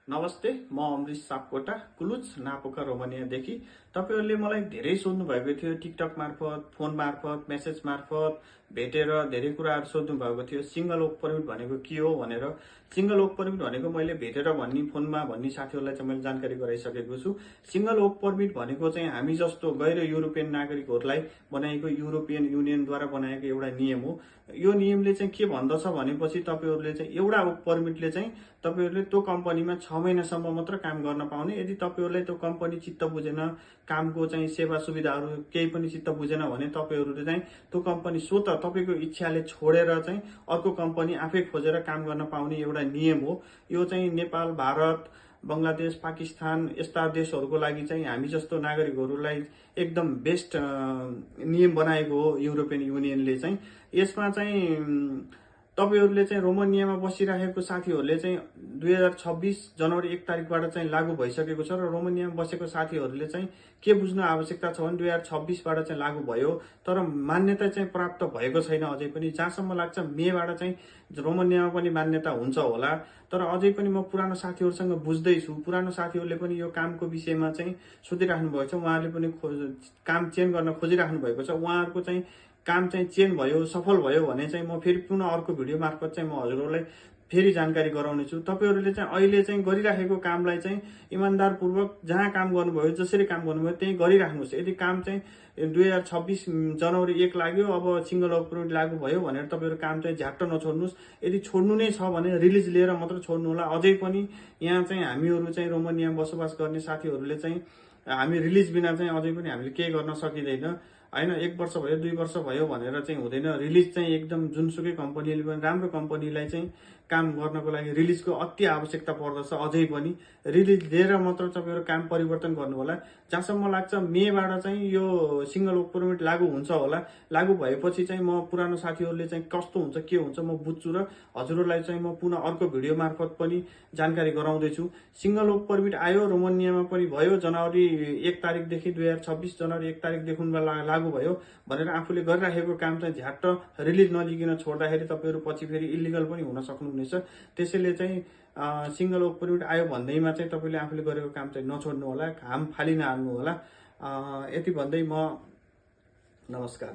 नमस्ते, म अमृत सापकोटा, कुलुच नापोका रोमानियादेखि। तपाईहरुले मलाई धेरै सोध्नु भएको थियो टिकटक मार्फत, फोन मार्फत, मेसेज मार्फत भेटेर धेरै कुराहरु सोध्नु भएको थियो। सिंगल वर्क परमिट भनेको के हो भनेर। सिंगल वर्क परमिट भनेको मैले भेटेर भन्नी फोनमा भन्नी साथीहरुलाई चाहिँ मैले जानकारी गराइसकेको छु। सिंगल वर्क परमिट भनेको चाहिँ हामी जस्तो गैर युरोपियन नागरिकहरुलाई बनाएको युरोपियन युनियनद्वारा बनाएको एउटा नियम हो। यो नियमले चाहिँ के भन्दछ भनेपछि तपाईहरुले चाहिँ एउटा वर्क परमिटले चाहिँ तपाईहरुले त्यो कम्पनीमा 6 महिनासम्म मात्र काम गर्न पाउने। यदि तपाईहरुलाई त्यो कम्पनी चित्त बुझेन, कामको चाहिँ सेवा सुविधाहरु केही पनि चित्त बुझेन भने तपाईहरुले चाहिँ त्यो कम्पनी स्वतः तपाईको इच्छाले छोडेर चाहिँ अर्को कम्पनी आफै खोजेर काम गर्न पाउने एउटा नियम हो। यो चाहिँ नेपाल, भारत, बंगलादेश, पाकिस्तान यस्ता देशहरुको लागि चाहिँ हामी जस्तो नागरिकहरुलाई एकदम बेस्ट नियम बनाएको हो युरोपियन युनियनले चाहिँ। यसमा चाहिँ तपाईहरुले चाहिँ रोमानियामा बसिरहेको साथीहरुले चाहिँ 2026 जनवरी 1 तारिकबाट चाहिँ लागू भइसकेको छ र रोमानियामा बसेको साथीहरुले चाहिँ के बुझ्न आवश्यकता छ भने 2026 बाट चाहिँ लागू भयो, तर मान्यता चाहिँ प्राप्त भएको छैन अझै पनि। जहाँसम्म लाग्छ मेबाट चाहिँ रोमानियामा पनि मान्यता हुन्छ होला। तर अझै पनि म पुरानो साथीहरुसँग बुझ्दै छु। पुरानो साथीहरुले पनि यो कामको विषयमा चाहिँ सोधिराख्नु भएको छ। उहाँहरुले पनि काम चेन्ज गर्न खोजिराख्नु भएको छ। उहाँहरुको चाहिँ काम चाहिँ चेन्ज भयो, सफल भयो भने चाहिँ म फेरि पुनः अर्को भिडियो मार्फत चाहिँ म हजुरहरुलाई फेरि जानकारी गराउने छु। तपाईहरुले चाहिँ अहिले चाहिँ गरिराखेको कामलाई चाहिँ इमानदारपूर्वक जहाँ काम गर्नुभयो, जसरी काम गर्नुभयो त्यही गरिराख्नुस्। यदि काम चाहिँ 2026 जनवरी 1 लाग्यो, अब सिंगल वर्क परमिट लागू भयो भनेर तपाईहरु काम चाहिँ झ्याट्ट नछोड्नुस्। यदि छोड्नु नै छ भने रिलिज लिएर मात्र छोड्नु होला। अझै पनि यहाँ चाहिँ हामीहरु चाहिँ रोमानियामा बसोबास गर्ने साथीहरुले चाहिँ हामी रिलिज बिना चाहिँ अझै पनि हामीले केही गर्न सकिदैन। हैन, 1 वर्ष भयो 2 वर्ष भयो भनेर चाहिँ हुँदैन। रिलिज चाहिँ एकदम जुनसुकै कम्पनीले पनि राम्रो कम्पनीलाई चाहिँ काम गर्नको लागि रिलिजको अति आवश्यकता पर्दछ। अझै पनि रिलिज लिएर मात्र तपाईहरु काम परिवर्तन गर्नु होला। जहाँसम्म लाग्छ मेबाट चाहिँ यो सिंगल वर्क परमिट लागू हुन्छ होला। लागू भएपछि चाहिँ म पुरानो साथीहरुले चाहिँ कस्तो हुन्छ के हुन्छ म बुझ्छु र हजुरहरुलाई चाहिँ म पुनः अर्को भिडियो मार्फत पनि जानकारी गराउँदै छु। सिंगल वर्क परमिट आयो, रोमानियामा पनि भयो। जनवरी 1 तारिकदेखि 2026 जनवरी 1 तारिकदेखि लागू भयो भनेर आफूले गरिराखेको काम चाहिँ झ्याट्ट रिलिज नलिकन छोड्दाखेरि तपाईहरु पछि फेरि इलिगल पनि हुन सक्नुहुनेछ। त्यसैले चाहिँ सिंगल वर्क परमिट आयो भन्दैमा चाहिँ तपाईले आफूले गरेको काम चाहिँ नछोड्नु होला, घाम फाली नहाल्नु होला। यति भन्दै म नमस्कार।